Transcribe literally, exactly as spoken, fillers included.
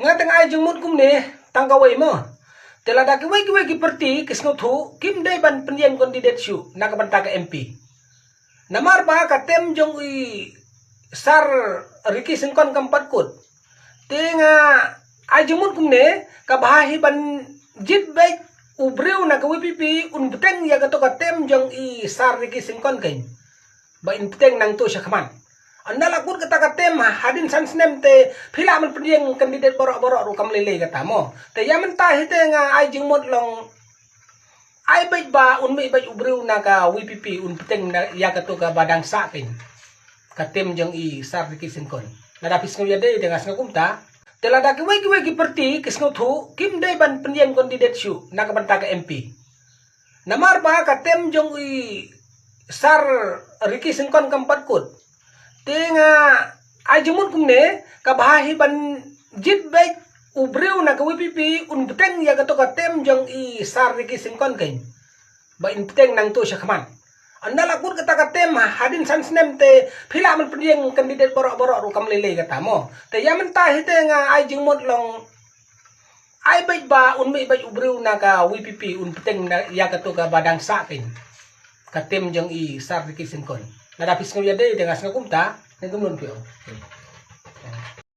Nga tang ai jingmut kumne tang kawei mo. Te lada kiwei kiwei ki parti ki sngewthuh kim dei ban pynïeng candidate shuh na ka bynta ka M P. Namar ba ka term jong i Sir Ricky Syngkon kam pat kut. Te nga ai jingmut kumne, ka bha hi ban jied beit u briew na ka V P P un bteng ïa kato ka term jong i Sir Ricky Syngkon kein. Ba in bteng nangto sha khmat. Ynda la kut kata ka term ha, hadien san snem te phi lah ban pynïeng candidate baroh baroh ruh kam lei lei kata mo. Te ïa mynta hi te nga ai jingmut long ai beit ba un mih beit u briew na ka V P P un bteng na ïa kato kaba dang sah kein. Ka term jong i Sir Ricky Syngkon. Lada phi sngew ïa dei te nga sngew kumta. Te lada kiwei kiwei ki parti ki sngewthuh kim dei ban pynïeng candidate shuh na ka bynta ka M P. Namar ba ka term jong i Sir Ricky Syngkon kam pat kut. Te nga ai jingmut kumne, ka bha hi ban jied beit u briew na ka V P P un bteng ïa kato ka term jong i Sir Ricky Syngkon kein. Ba in bteng nangto sha khmat. Ynda la kut kata ka term ha, hadien san snem te phi lah ban pynïeng candidate baroh baroh ruh kam lei lei kata mo. Te ïa mynta hi te nga ai jingmut long ai beit ba un mih beit u briew na ka V P P un bteng na ïa kato kaba dang sah kein. Ka term jong i Sir Ricky Syngkon. Lada phi sngew ïa dei te nga sngew kumta, ne kumlun phi ong.